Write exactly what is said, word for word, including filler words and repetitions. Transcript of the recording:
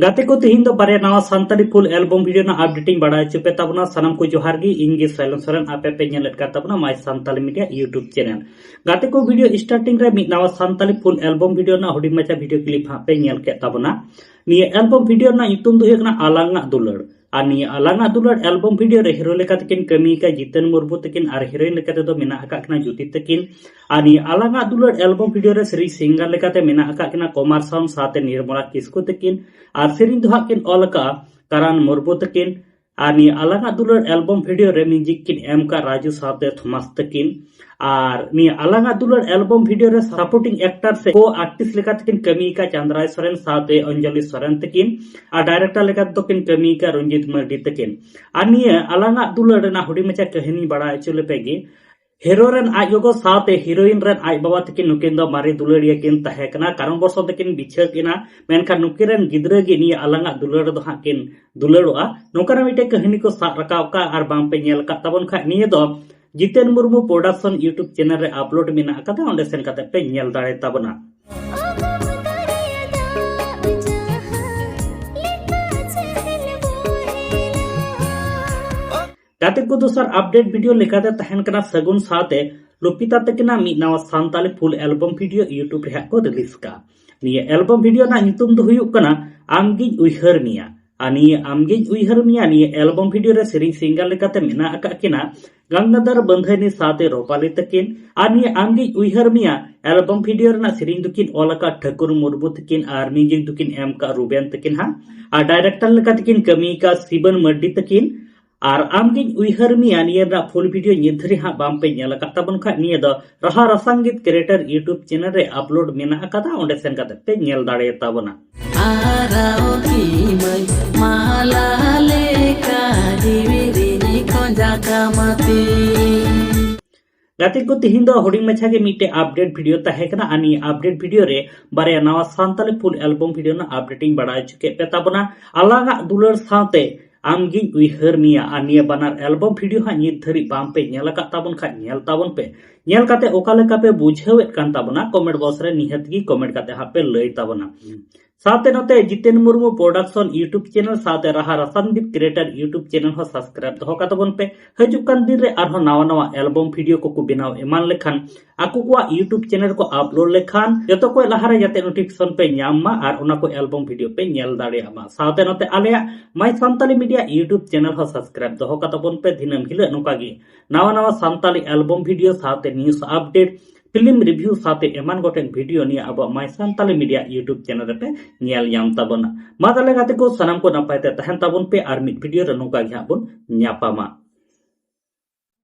ᱜᱟᱛᱮ ᱠᱚ, ᱛᱤᱦᱤᱧ ᱫᱚ ᱵᱟᱨᱭᱟ ᱱᱟᱣᱟ ᱥᱟᱱᱛᱟᱲᱤ full album video ᱨᱮᱱᱟᱜ update ᱤᱧ ᱵᱟᱲᱟᱭ ᱦᱚᱪᱚ ᱯᱮ ᱛᱟᱵᱚᱱᱟ᱾ ᱥᱟᱱᱟᱢ ᱠᱚ ᱡᱚᱦᱟᱨ ᱜᱮ, ᱤᱧ ᱜᱮ ᱥᱟᱭᱞᱚᱱ ᱥᱚᱨᱮᱱ, ᱟᱯᱮ ᱯᱮ ᱧᱮᱞᱮᱫ ᱠᱟᱱ ᱛᱟᱵᱚᱱᱟ My Santali Media YouTube channel᱾ ᱜᱟᱛᱮ ᱠᱚ, video starting ᱨᱮ ᱢᱤᱫ ᱱᱟᱣᱟ ᱥᱟᱱᱛᱟᱲᱤ full album video ᱨᱮᱱᱟᱜ ᱦᱩᱰᱤᱧ ᱢᱟᱪᱷᱟ video clip ᱦᱟᱸᱜ ᱯᱮ ᱧᱮᱞ ᱠᱮᱫ ᱛᱟᱵᱚᱱᱟ᱾ ᱱᱤᱭᱟᱹ album video ᱨᱮᱱᱟᱜ ᱧᱩᱛᱩᱢ ᱫᱚ ᱦᱩᱭᱩᱜ ᱠᱟᱱᱟ ᱟᱞᱟᱝᱟᱜ ᱫᱩᱞᱟᱹᱲ᱾ ᱟᱨ ᱱᱤᱭᱟᱹ ᱟᱞᱟᱝᱟᱜ ᱫᱩᱞᱟᱹᱲ album video ᱨᱮ hero ᱞᱮᱠᱟ ᱛᱮᱠᱤᱱ ᱠᱟᱹᱢᱤ ᱟᱠᱟᱫ ᱡᱤᱛᱮᱱ ᱢᱩᱨᱢᱩ ᱛᱟᱹᱠᱤᱱ ᱟᱨ heroine ᱞᱮᱠᱟ ᱛᱮᱫᱚ ᱢᱮᱱᱟᱜ ᱟᱠᱟᱫ ᱠᱤᱱᱟ ᱡᱩᱛᱤ ᱛᱟᱹᱠᱤᱱ᱾ ᱟᱨ ᱱᱤᱭᱟᱹ ᱟᱞᱟᱝᱟᱜ ᱫᱩᱞᱟᱹᱲ album video ᱨᱮ ᱥᱮᱨᱮᱧ singer ᱞᱮᱠᱟᱛᱮ ᱢᱮᱱᱟᱜ ᱟᱠᱟᱫ ᱠᱤᱱᱟ ᱠᱚᱢᱟᱨ ᱥᱟᱣᱩᱱᱰ ᱥᱟᱶᱛᱮ ᱱᱤᱨᱢᱚᱞᱟ ᱠᱤᱥᱠᱩ ᱛᱟᱹᱠᱤᱱ᱾ ᱟᱨ ᱥᱮᱨᱮᱧ ᱫᱚ ᱦᱟᱸᱜ ᱠᱤᱱ ᱚᱞ ᱟᱠᱟᱫᱼᱟ ᱠᱟᱨᱟᱱ ᱢᱩᱨᱢᱩ ᱛᱟᱹᱠᱤᱱ᱾ ᱟᱨ ᱱᱤᱭᱟᱹ ᱟᱞᱟᱝᱟᱜ ᱫᱩᱞᱟᱹᱲ album video ᱨᱮ music ᱠᱤᱱ ᱮᱢ ᱟᱠᱟᱫ ᱨᱟᱡᱩ ᱥᱟᱶᱛᱮ ᱛᱷᱚᱢᱟᱥ ᱛᱟᱹᱠᱤᱱ᱾ ᱟᱨ ᱱᱤᱭᱟᱹ ᱟᱞᱟᱝᱟᱜ ᱫᱩᱞᱟᱹᱲ album video ᱨᱮ supporting actor ᱥᱮ co artist ᱞᱮᱠᱟ ᱛᱮᱠᱤᱱ ᱠᱟᱹᱢᱤ ᱟᱠᱟᱫ ᱪᱟᱸᱫᱽᱨᱟᱭ ᱥᱚᱨᱮᱱ ᱥᱟᱶᱛᱮ ᱚᱧᱡᱚᱞᱤ ᱥᱚᱨᱮᱱ ᱛᱟᱹᱠᱤᱱ᱾ ᱟᱨ director ᱞᱮᱠᱟ ᱛᱮᱫᱚ ᱠᱤᱱ ᱠᱟᱹᱢᱤ ᱟᱠᱟᱫ ᱨᱚᱧᱡᱤᱛ ᱢᱟᱨᱰᱤ ᱛᱟᱹᱠᱤᱱ᱾ ᱟᱨ ᱱᱤᱭᱟᱹ ᱟᱞᱟᱝᱟᱜ ᱫᱩᱞᱟᱹᱲ ᱨᱮᱱᱟᱜ ᱦᱩᱰᱤᱧ ᱢᱟᱪᱷᱟ ᱠᱟᱹᱦᱱᱤ ᱵᱟᱲᱟᱭ ᱦᱚᱪᱚ ᱞᱮᱯᱮ ᱜᱮ᱾ Hero ᱨᱮᱱ ᱟᱡ ᱜᱚᱜᱚ ᱥᱟᱶᱛᱮ heroine ᱨᱮᱱ ᱟᱡ ᱵᱟᱵᱟ ᱛᱟᱹᱠᱤᱱ ᱱᱩᱠᱤᱱ ᱫᱚ ᱢᱟᱨᱮ ᱫᱩᱞᱟᱹᱲᱤᱭᱟᱹ ᱠᱤᱱ ᱛᱟᱦᱮᱸ ᱠᱟᱱᱟ᱾ ᱠᱟᱨᱚᱱ ᱵᱚᱥᱚᱛ ᱛᱮᱠᱤᱱ ᱵᱤᱪᱷᱟᱹᱫ ᱮᱱᱟ, ᱢᱮᱱᱠᱷᱟᱱ ᱱᱩᱠᱤᱱ ᱨᱮᱱ ᱜᱤᱫᱽᱨᱟᱹ ᱜᱮ ᱱᱤᱭᱟᱹ ᱟᱞᱟᱝᱟᱜ ᱫᱩᱞᱟᱹᱲ ᱨᱮᱫᱚ ᱦᱟᱸᱜ ᱠᱤᱱ ᱫᱩᱞᱟᱹᱲᱚᱜᱼᱟ᱾ ᱱᱚᱝᱠᱟᱱᱟᱜ ᱢᱤᱫᱴᱮᱱ ᱠᱟᱹᱦᱱᱤ ᱠᱚ ᱥᱟᱵ ᱨᱟᱠᱟᱵ ᱠᱟᱜᱼᱟ᱾ ᱟᱨ ᱵᱟᱝ ᱯᱮ ᱧᱮᱞ ᱟᱠᱟᱫ ᱛᱟᱵᱚᱱ ᱠᱷᱟᱡ, ᱱᱤᱭᱟᱹ ᱫᱚ Jiten Murmu production YouTube channel ᱨᱮ upload ᱢᱮᱱᱟᱜ ᱟᱠᱟᱫᱟ, ᱚᱸᱰᱮ ᱥᱮᱱ ᱠᱟᱛᱮ ᱯᱮ ᱧᱮᱞ ᱫᱟᱲᱮ ᱛᱟᱵᱚᱱᱟ᱾ ᱜᱟᱛᱮ ᱠᱚ, ᱫᱚᱥᱟᱨ update video ᱞᱮᱠᱟᱛᱮ ᱛᱟᱦᱮᱱ ᱠᱟᱱᱟ ᱥᱟᱹᱜᱩᱱ ᱥᱟᱶᱛᱮ ᱞᱩᱯᱤᱛᱟ ᱛᱟᱹᱠᱤᱱᱟᱜ ᱢᱤᱫ ᱱᱟᱣᱟ Santali full album video YouTube ᱨᱮ ᱦᱟᱸᱜ ᱠᱚ release ᱠᱟᱜᱼᱟ᱾ ᱱᱤᱭᱟᱹ album video ᱨᱮᱱᱟᱜ ᱧᱩᱛᱩᱢ ᱫᱚ ᱦᱩᱭᱩᱜ ᱠᱟᱱᱟ ᱟᱢᱜᱤᱧ ᱩᱭᱦᱟᱹᱨ ᱢᱮᱭᱟ᱾ ᱟᱨ ᱱᱤᱭᱟᱹ ᱟᱢᱜᱤᱧ ᱩᱭᱦᱟᱹᱨ ᱢᱮᱭᱟ ᱱᱤᱭᱟᱹ album video ᱨᱮ ᱥᱮᱨᱮᱧ singer ᱞᱮᱠᱟᱛᱮ ᱢᱮᱱᱟᱜ ᱟᱠᱟᱫ ᱠᱤᱱᱟ ᱜᱟᱝᱜᱟᱫᱷᱚᱨ ᱵᱟᱹᱱᱫᱷᱟᱹᱱᱤ ᱥᱟᱶᱛᱮ ᱨᱚᱯᱟᱞᱤ ᱛᱟᱹᱠᱤᱱ᱾ ᱟᱨ ᱱᱤᱭᱟᱹ ᱟᱢᱜᱤᱧ ᱩᱭᱦᱟᱹᱨ ᱢᱮᱭᱟ album video ᱨᱮᱱᱟᱜ ᱥᱮᱨᱮᱧ ᱫᱚᱠᱤᱱ ᱚᱞ ᱟᱠᱟᱫ ᱴᱷᱟᱹᱠᱩᱨ ᱢᱩᱨᱢᱩ ᱛᱟᱹᱠᱤᱱ ᱟᱨ music ᱫᱚᱠᱤᱱ ᱮᱢ ᱟᱠᱟᱫ ᱨᱩᱵᱮᱱ ᱛᱟᱹᱠᱤᱱ ᱦᱟᱸᱜ᱾ ᱟᱨ director ᱞᱮᱠᱟ ᱛᱮᱠᱤᱱ ᱠᱟᱹᱢᱤ ᱟᱠᱟᱫ ᱥᱤᱵᱟᱱ ᱢᱟᱨᱰᱤ ᱛᱟᱹᱠᱤᱱ᱾ ᱟᱨ ᱟᱢᱜᱤᱧ ᱩᱭᱦᱟᱹᱨ ᱢᱮᱭᱟ ᱱᱤᱭᱟᱹ ᱨᱮᱱᱟᱜ full video ᱱᱤᱛ ᱫᱷᱟᱹᱨᱤᱡ ᱦᱟᱸᱜ ᱵᱟᱝ ᱯᱮ ᱧᱮᱞ ᱟᱠᱟᱫ ᱛᱟᱵᱚᱱ ᱠᱷᱟᱡ, ᱱᱤᱭᱟᱹ ᱫᱚ ᱨᱟᱦᱟ ᱨᱟᱥᱟᱝᱜᱤᱛ creator YouTube channel ᱨᱮ upload ᱢᱮᱱᱟᱜ ᱟᱠᱟᱫᱟ, ᱚᱸᱰᱮ ᱥᱮᱱ ᱠᱟᱛᱮ ᱯᱮ ᱧᱮᱞ ᱫᱟᱲᱮ ᱛᱟᱵᱚᱱᱟ᱾ ᱟᱨᱟᱣ ᱠᱤᱢᱟᱹᱧ ᱢᱟᱞᱟ ᱞᱮᱠᱟ ᱡᱤᱣᱤ ᱨᱤᱧ ᱠᱷᱚᱸᱡᱟ ᱠᱟᱢᱟ ᱛᱤᱧ᱾ ᱜᱟᱛᱮ ᱠᱚ, ᱛᱤᱦᱤᱧ ᱫᱚ ᱦᱩᱰᱤᱧ ᱢᱟᱪᱷᱟ ᱜᱮ ᱢᱤᱫᱴᱮᱡ update video ᱛᱟᱦᱮᱸ ᱠᱟᱱᱟ᱾ ᱟᱨ ᱱᱤᱭᱟᱹ update video ᱨᱮ ᱵᱟᱨᱭᱟ ᱱᱟᱣᱟ ᱥᱟᱱᱛᱟᱲᱤ full album video ᱨᱮᱱᱟᱜ update ᱤᱧ ᱵᱟᱲᱟᱭ ᱦᱚᱪᱚ ᱠᱮᱫ ᱯᱮ ᱛᱟᱵᱚᱱᱟ᱾ ᱟᱞᱟᱝᱟᱜ ᱫᱩᱞᱟᱹᱲ ᱥᱟᱶᱛᱮ ᱟᱢᱜᱤᱧ ᱩᱭᱦᱟᱹᱨ ᱢᱮᱭᱟ᱾ ᱟᱨ ᱱᱤᱭᱟᱹ ᱵᱟᱱᱟᱨ album video ᱦᱟᱸᱜ ᱱᱤᱛ ᱫᱷᱟᱹᱨᱤᱡ ᱵᱟᱝ ᱯᱮ ᱧᱮᱞ ᱟᱠᱟᱫ ᱛᱟᱵᱚᱱ ᱠᱷᱟᱡ, ᱧᱮᱞ ᱛᱟᱵᱚᱱ ᱯᱮ᱾ ᱧᱮᱞ ᱠᱟᱛᱮ ᱚᱠᱟ ᱞᱮᱠᱟ ᱯᱮ ᱵᱩᱡᱷᱟᱹᱣᱮᱫ ᱠᱟᱱ ᱛᱟᱵᱚᱱᱟ, comment box ᱨᱮ ᱱᱤᱦᱟᱹᱛ ᱜᱮ comment ᱠᱟᱛᱮ ᱦᱟᱸᱜ ᱯᱮ ᱞᱟᱹᱭ ᱛᱟᱵᱚᱱᱟ᱾ ᱥᱟᱶᱛᱮ ᱱᱚᱛᱮ Jiten Murmu Production YouTube channel ᱥᱟᱶᱛᱮ ᱨᱟᱦᱟ ᱨᱟᱥᱟᱱᱫᱤᱯ Creator YouTube channel ᱦᱚᱸ subscribe ᱫᱚᱦᱚ ᱠᱟᱛᱟ ᱵᱚᱱ ᱯᱮ᱾ ᱦᱤᱡᱩᱜ ᱠᱟᱱ ᱫᱤᱱ ᱨᱮ ᱟᱨᱦᱚᱸ ᱱᱟᱣᱟ ᱱᱟᱣᱟ album video ᱠᱚᱠᱚ ᱵᱮᱱᱟᱣ ᱮᱢᱟᱱ ᱞᱮᱠᱷᱟᱱ, ᱟᱠᱚ ᱠᱚᱣᱟᱜ YouTube channel ᱠᱚ upload ᱞᱮᱠᱷᱟᱱ ᱡᱚᱛᱚ ᱠᱚ ᱞᱟᱦᱟᱨᱮ ᱡᱟᱛᱮ notification ᱯᱮ ᱧᱟᱢ ᱢᱟ ᱟᱨ ᱚᱱᱟ ᱠᱚ album video ᱯᱮ ᱧᱮᱞ ᱫᱟᱲᱮᱭᱟᱜ ᱢᱟ᱾ ᱥᱟᱶᱛᱮ ᱱᱚᱛᱮ ᱟᱞᱮᱭᱟᱜ My Santali Media YouTube channel ᱦᱚᱸ subscribe ᱫᱚᱦᱚ ᱠᱟᱛᱟ ᱵᱚᱱ ᱯᱮ᱾ ᱫᱤᱱᱟᱹᱢ ᱦᱤᱞᱳᱜ ᱱᱚᱝᱠᱟ ᱜᱮ ᱱᱟᱣᱟ ᱱᱟᱣᱟ ᱥᱟᱱᱛᱟᱞᱤ album video ᱥᱟᱶᱛᱮ news update, film review ᱥᱟᱶᱛᱮ ᱮᱢᱟᱱ ᱜᱚᱴᱮᱱ video ᱱᱤᱭᱟᱹ ᱟᱵᱚᱣᱟᱜ My Santali Media YouTube channel ᱨᱮᱯᱮ ᱧᱮᱞ ᱧᱟᱢ ᱛᱟᱵᱚᱱᱟ᱾ ᱢᱟ ᱛᱟᱦᱞᱮ ᱜᱟᱛᱮ ᱠᱚ, ᱥᱟᱱᱟᱢ ᱠᱚ ᱱᱟᱯᱟᱭ ᱛᱮ ᱛᱟᱦᱮᱱ ᱛᱟᱵᱚᱱ ᱯᱮ ᱟᱨ ᱢᱤᱫ video ᱨᱮ ᱱᱚᱝᱠᱟ ᱜᱮ ᱦᱟᱸᱜ ᱵᱚᱱ ᱧᱟᱯᱟᱢᱟ᱾